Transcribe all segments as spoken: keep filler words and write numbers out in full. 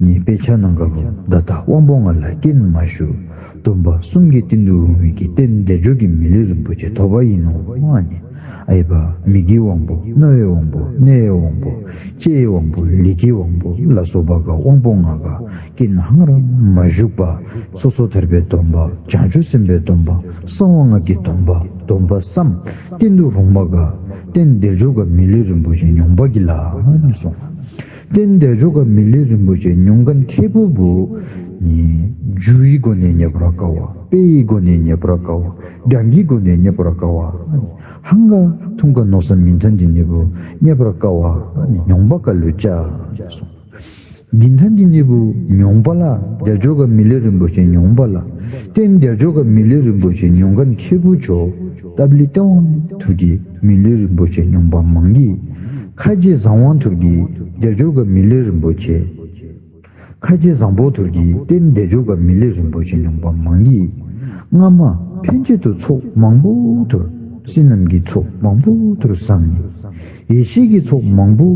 ནི་དཔེ་ཆ་ནང་ག་བུ་ད་ལྟ་དབང་པོ་ལྔ་ལ་རྐྱེན་མ་ཞུགས། སྡོམ་པ་གསུམ་གྱི་སྟེང་དུ་རུང་བའི་གི་རྟེན་དལ་འབྱོར་གྱི་མི་ལུས་རིན་པོ་ཆེ་ཐོབ་པ་ཡིན་ནོ། ཨ་ནི་ཨའི་བ་མིག་གི་དབང་པོ། རྣ་བའི་དབང་པོ། སྣའི་དབང་པོ། ལྕེའི་དབང་པོ། ལུས་ཀྱི་དབང་པོ་ལ་སོགས་པ་ག་དབང་པོ་ལྔ་ག་རྐྱེན་ཧང་རང་མ་ཞུགས་པ། སོ་སོ་ཐར་པའི་སྡོམ་པ། བྱང་ཆུབ་སེམས་དཔའི་སྡོམ་པ། གསང་བ་སྔགས་ཀྱི་སྡོམ་པ། སྡོམ་པ་གསུམ་སྟེང་དུ་རུང་བ་ག་རྟེན་དལ་འབྱོར་ག་མི་ལུས་རིན་པོ་ཆེ་མྱོང་བ་གི་ལ་ནི་གསུངས། རྟེན་དལ་འབྱོར་ག་མི་ལུས་རིན་པོ་ཆེ་མྱོང་མཁན་ཁེ་པོ་བུ་ནི་རྒྱུ་ཡི་སྒོ་ནས་རྙེད་པར་དཀའ་བ། དཔེ་ཡི་སྒོ་ནས་རྙེད་པར་དཀའ་བ། གྲངས་ཀྱི་སྒོ་ནས་རྙེད་པར་དཀའ་བ། ཧང་ག་ཐུང་ག་མནོ་བསམ་མི་མཐུན་འདི་ནི་བུ་རྙེད་པར་དཀའ་བ། མྱོང་བ་ག་ལུ་བྱ་གསུངས། འདི་མཐའ་འདི་ནི་བུ་མྱོང་བ་ལ། དལ་འབྱོར་ག་མི་ལུས་རིན་པོ་ཆེ་མྱོང་བ་ལ། རྟེན་དལ་འབྱོར་ག་མི་ལུས་རིན་པོ་ཆེ་མྱོང་མཁན་ཁེ་པོ་ཆོ། སྟབས་ལེགས་སྟེས་དབང་ཐུར་གྱི་མི་ལུས་རིན་པོ་ཆེ་མྱོང་བ་མང་གི། ཁ་རྗེ་བཟང་དབང་ཐུར་གྱི་དལ་འབྱོར་ག་མི་ལུས་རིན་པོ་ཆེ། ཁ་རྗེ་བཟང་པོ་ཐུར་གྱི་རྟེན་དལ་འབྱོར་ག་མི་ལུས་རིན་པོ་ཆེ་མྱོང་བ་མང་གི། སྔ་མ་ཕན་ཆད་དུ་ཚོགས་མང་པོ་ཐུར། བསོད་ནམས་ཀྱི་ཚོགས་མང་པོ་ཐུར་བསགས་ནས། ཡེ་ཤེས་ཀྱི་ཚོགས་མང་པོ་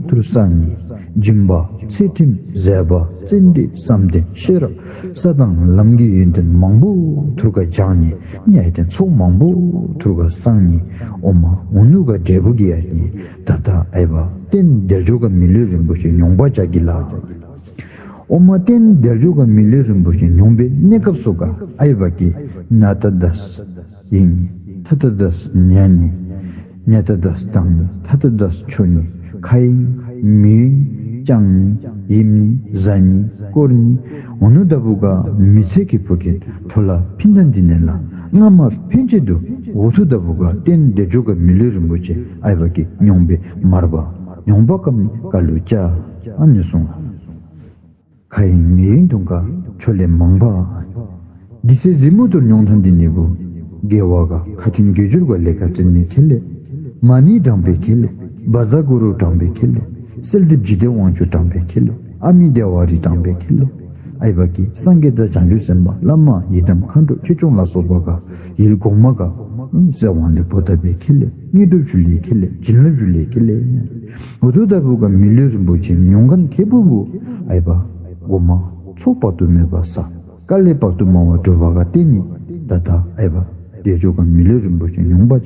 ཐུར་བསགས་ནས། སྦྱིན་པ། ཚུལ་ཁྲིམས། བཟོད་པ། བརྩོན་འགྲུས། བསམ་གཏན། ཤེས་རབ། ས་དང་ལམ་གྱི་ཡོན་ཏན་མང་པོ་ཐུར་ག་སྦྱངས་ནས། ཉའི་རྟེན་ཚོགས་མང་པོ་ཐུར་ག་བསགས་ནས། ཨོ་མ་འོ་ནུ་ག་འབྲས་བུ་གི་ཡ་ནི་ད་ལྟ་ཨའི་བ་རྟེན་དལ་འབྱོར་ག་མི་ལུས་རིན་པོ་ཆེ་མྱོང་བ་བྱ་གི་ལ། ཨོ་མ་རྟེན་དལ་འབྱོར་ག་མི་ལུས་རིན་པོ་ཆེ་མྱོང་བའི་གནས་སྐབས་སུ་ག་ཨའི་བ་གི་ན་ད་དས། ཡིན་ནི། ཐ་ད་དས་ཉ་ནི། ཉ་ད་དས་དང་ནི། ཐ་ད་དས་ཆོ་ནི། ཁ་ཡིན། མི་ཡིན། ཅང་ནི། ཡིབ་ནི། ཟ་ནི། སྐོར་ནི། འོ་ནུ་ད་བུ་ག་མི་ཚེ་གི་བུ་གི་འཕྲོ་ལ་ཕིན་ད་འདི་ནས་ལ། སྔ་མ་ཕན་ཆད་དུ་འུ་ཐུ་ད་བུ་ག་རྟེན་དལ་འབྱོར་ག་མི་ལུས་རིན་པོ་ཆེ་ཨའི་བ་གི་མྱོང་བའི་མར་པ་མྱོང་བ་ག་མི་ག་ལུ་བྱ་ཨ་ནི་གསུངས། ཁ་ཡིན། མི་ཡིན། དུང་ག་ཆོ་ལེ་མང་པ། འདི་ཚེ་གཟིགས་མོ་ཐུར་མྱོང་ཐང་འདི་ནི་བུ། དགེ་བ་ག་ཁ་ཐུན་དགེ་སྦྱོར་ག་ལས་ཀ་བརྩོན་མི་ཁེ་ལེ། མ་ཎི་བགྲང་པའི་ཁེ་ལེ། བཛྲ་གུ་རུ་བགྲང་པའི་ཁེ་ལེ། གསོལ་འདེབས་འཇིག་རྟེན་དབང་ཕྱུག་བགྲང་པའི་ཁེ་ལེ། ཨ་མི་དེ་ཝ་རི་བགྲང་པའི་ཁེ་ལེ། ཨའི་བ་གི་སངས་རྒྱས་དང་བྱང་ཆུབ་སེམས་དཔའ་བླ་མ་ཡི་དམ་མཁའ་འགྲོ་ཆོས་སྐྱོང་ལ་སོགས་པ་ག་ཡིད་སྒོ་མ་ག་གསོལ་བ་ལེགས་པོ་བཏབ་པའི་ཁེ་ལེ། དངོས་གྲུབ་ཞུ་ལེ་ཁེ་ལེ། བྱིན་རླབས་ཞུ་ལེ་ཁེ་ལེ། འུ་ཐུ་ད་བུ་ག་མི་ལུས་རིན་པོ་ཆེ་མྱོང་མཁན་ཁེ་པོ་བུ་ཨའི་བ་སྒོ་མ་ཚོགས་དཔག་ཏུ་མེད་པ་བསགས། དཀའ་ལས་དཔག་ཏུ་མང་བ་སྒྲུབ་པ་ག་བརྟེན་ནས་ད་ལྟ་ཨའི་བ་དལ་འབྱོར་ག་མི་ལུས་རིན་པོ་ཆེ་མྱོང་བ་བྱ།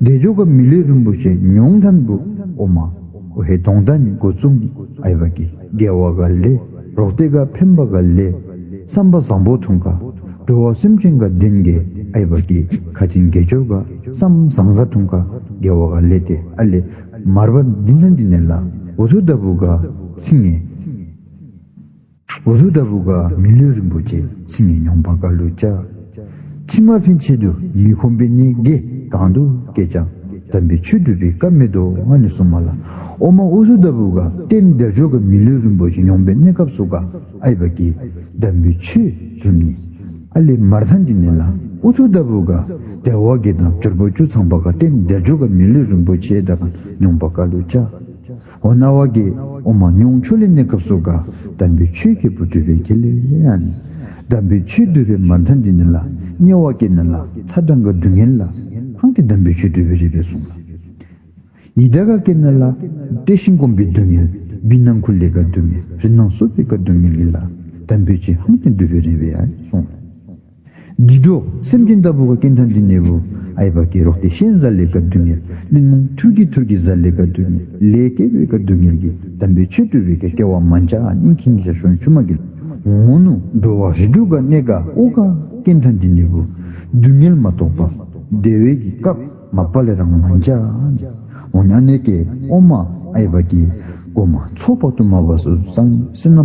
དལ་འབྱོར་ག་མི་ལུས་རིན་པོ་ཆེ་མྱོང་ཐང་བུ་ཨོ་མ་ཨོ་ཧེ་གདོང་ད་ནི་འགོ་བཙུགས་ནི་ཨའི་བ་གི་དགེ་བ་ག་ལས། རོགས་དེ་ག་ཕན་པ་ག་ལས། བསམ་པ་བཟང་པོ་ཐུང་ག་འགྲོ་བ་སེམས་ཅན་ག་བདེན་གི་ཨའི་བ་གི་ཁ་ཆེན་དགེ་སྦྱོར་ག་བསམ་བཟང་ག་ཐུང་ག་དགེ་བ་ག་ལས་ཏེ་ཨ་ལས་མར་པ་འདི་ན་འདི་ནས་ལ་འུ་ཐུ་ད་བུ་ག་ཚིང་ངེ། འུ་ཐུ་ད་བུ་ག་མི་ལུས་རིན་པོ་ཆེ་ཚིང་ངེ་མྱོང་བ་ག་ལུ་བྱ། ཕྱི་མ་ཕན་ཆད་དུ་མི་ཁོམ་པའི་གནས་དགེ་གང་དུ་སྐྱེ་ཀྱང་། དམ་པའི་ཆོས་སྒྲུབ་པའི་སྐབས་མེད་དོ། ཨ་ནི་གསུངས་མ་ལ། ཨོ་མ་འུ་ཐུ་ད་བུ་ག་རྟེན་དལ་འབྱོར་ག་མི་ལུས་རིན་པོ་ཆེ་མྱོང་བའི་གནས་སྐབས་སུ་ག་ཨའི་བ་གི་དམ་པའི་ཆོས་སྒྲུབ་ནི། ཨ་ལས་མར་ཐང་འདི་ནས་ལ་འུ་ཐུ་ད་བུ་ག་དལ་བ་གི་དང་འབྱོར་པོ་བཅུ་ཚང་པ་ག་རྟེན་དལ་འབྱོར་ག་མི་ལུས་རིན་པོ་ཆེ་ད་ག་མྱོང་བ་ག་ལུ་བྱ། འོ་ན་བ་གི་ཨོ་མ་མྱོང་ཆོ་ལེ་གནས་སྐབས་སུ་ག་དམ་པའི་ཆོས་ཁེ་པོ་སྒྲུབ་པའི་ཁེ་ལེ་ཨ་ནི། དམ་པའི་ཆོས་སྒྲུབ་པའི་མར་ཐང་འདི་ནས་ལ་དམྱལ་བ་སྐྱེ་ན་ལ་ཚ་གྲང་ག་སྡུག་བསྔལ་ལ་ཧང་དེ་དམ་པའི་ཆོས་སྒྲུབ་པའི་རེ་བས་གསུངས་ལ། ཡི་དྭགས་ག་སྐྱེ་ན་ལ་བཀྲེས་ཤིང་སྐོམ་པའི་སྡུག་བསྔལ། བི་ནང་ཁུ་ལེ་ག་སྡུག་བསྔལ། རི་ནང་སོ་པའི་ག་སྡུག་བསྔལ་གི་ལ་དམ་པའི་ཆོས་ཧང་དེ་སྒྲུབ་པའི་རེ་བས་ཨ་གསུངས་ལ། འདི་འགྲོ་སེམས་ཅན་ལྟ་བུ་ག་སྐྱེ་མཐའ་འདི་ནས་བུ་ཨའི་བ་གི་རོགས་དེ་ཤན་ཟ་ལེ་ག་སྡུག་བསྔལ། བླུན་རྨོངས་ཐུར་གི་ཐུར་གི་ཟ་ལེ་ག་སྡུག་བསྔལ། ལས་སྐྱེ་བའི་ག་སྡུག་བསྔལ་གི་དམ་པའི་ཆོས་སྒྲུབ་པའི་ག་སྐྱེ་བ་མ་འཇའ་སྙིང་ཁྱིང་ཞག་ཤོན་ཆུ་མ་གི་འོ་ནུ་འགྲོ་བ་རིགས་དྲུག་ག་གནས་ག་ཨོ་ག་སྐྱེ་མཐའ་འདི་ནས་བུ་སྡུག་བསྔལ་མ་གཏོགས་པ་བདེ་བའི་གི་སྐབས་མ་པ་ལས་རང་མ་འཇའ། འོ་ཉ་ནས་ཀྱེ་ཨོ་མ་ཨའི་བ་གི་གོ་མ་ཚོགས་དཔག་ཏུ་མ་བ་སུ་སང་སེམས་ན་